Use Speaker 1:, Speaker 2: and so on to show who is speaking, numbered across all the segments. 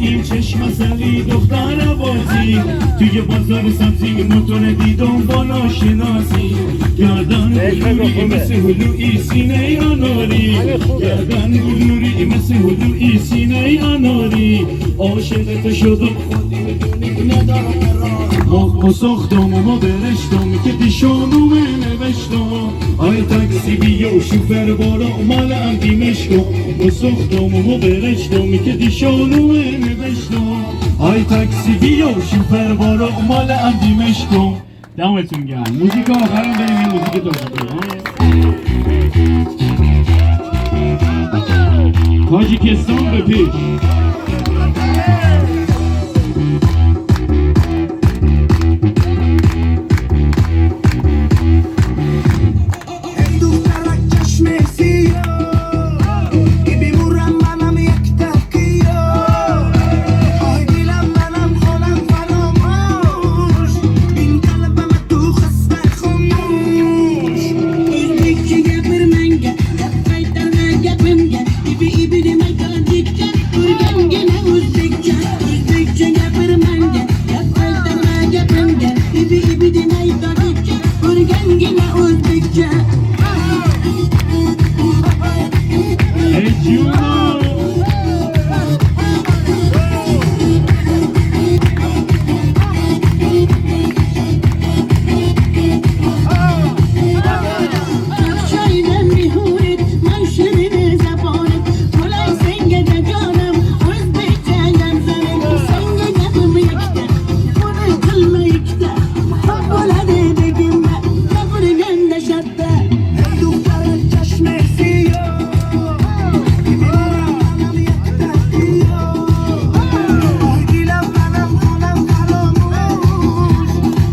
Speaker 1: این چشم عسلی دختر عوضی، توی بازار سبزی موتور دیدم با ناشناسی. گردن بلوری مثل هلویی سینه اناری، گردن بلوری مثل هلویی سینه اناری. عاشق تو شدم خودی میدونی ندارم قرار. ما ساختم و ما برشتم که دیشانومه نوشتم. آی تاکسی بیا شوفر بارا مال اندیمش کن. ما ساختم و ما برشتم که دیشانومه نوشتم. آی تاکسی بیا شوفر بارا مال اندیمش کن. دمتون گرم. موزیک آخرم بریم یه موزیک تاجیکی. تاجیکستان به پیش.
Speaker 2: دخترک چشم سیاه که بمیرم منم یک تکیه. آی دلم منم خانم فراموش، این قلبم تو خسته خاموش.
Speaker 3: O'zbekcha gapirmanga, gap qaytarma gapimga. Ibi ibi demay tojikcha, o'rgangina o'zbekcha. O'zbekcha gapirmanga, gap qaytarma gapimga. Ibi ibi demay tojikcha, o'rgangina o'zbekcha.
Speaker 1: ای جونم.
Speaker 3: Choydan mehurit, man shirin zabonim. Bo'lay senga jonim, o'zbekcha zamzanim. Senga gapim ikkita, buni qilma ikkita. Xo'p bo'ladi degimda, gapirganda shartta.
Speaker 2: دخترک چشم سیاه که بمیرم منم یک تکیه. آی دلم منم خانم فراموش،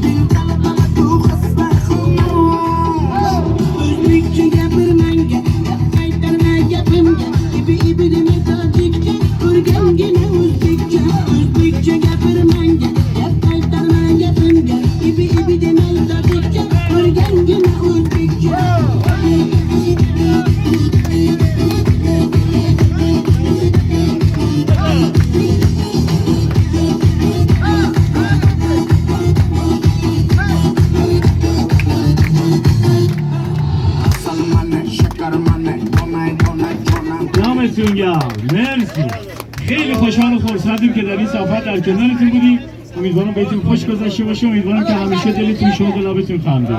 Speaker 2: این قلبم تو خسته خاموش.
Speaker 3: O'zbekcha gapirmanga, gap qaytarma gapimga. Ibi ibi demay tojikcha, o'rgangina o'zbekcha. O'zbekcha gapirmanga, gap qaytarma gapimga. Ibi ibi demay tojikcha, o'rgangina o'zbekcha.
Speaker 2: عسل منه شکر منه دونه دونه جونم.
Speaker 1: دمتون گرم، مرسی. خیلی خوشحال و خرسندیم که در این سفر در کنارتون بودیم. امیدوارم بهتون خوش گذشته باشه. امیدوارم که همیشه دلتون شاد و لبتون خنده.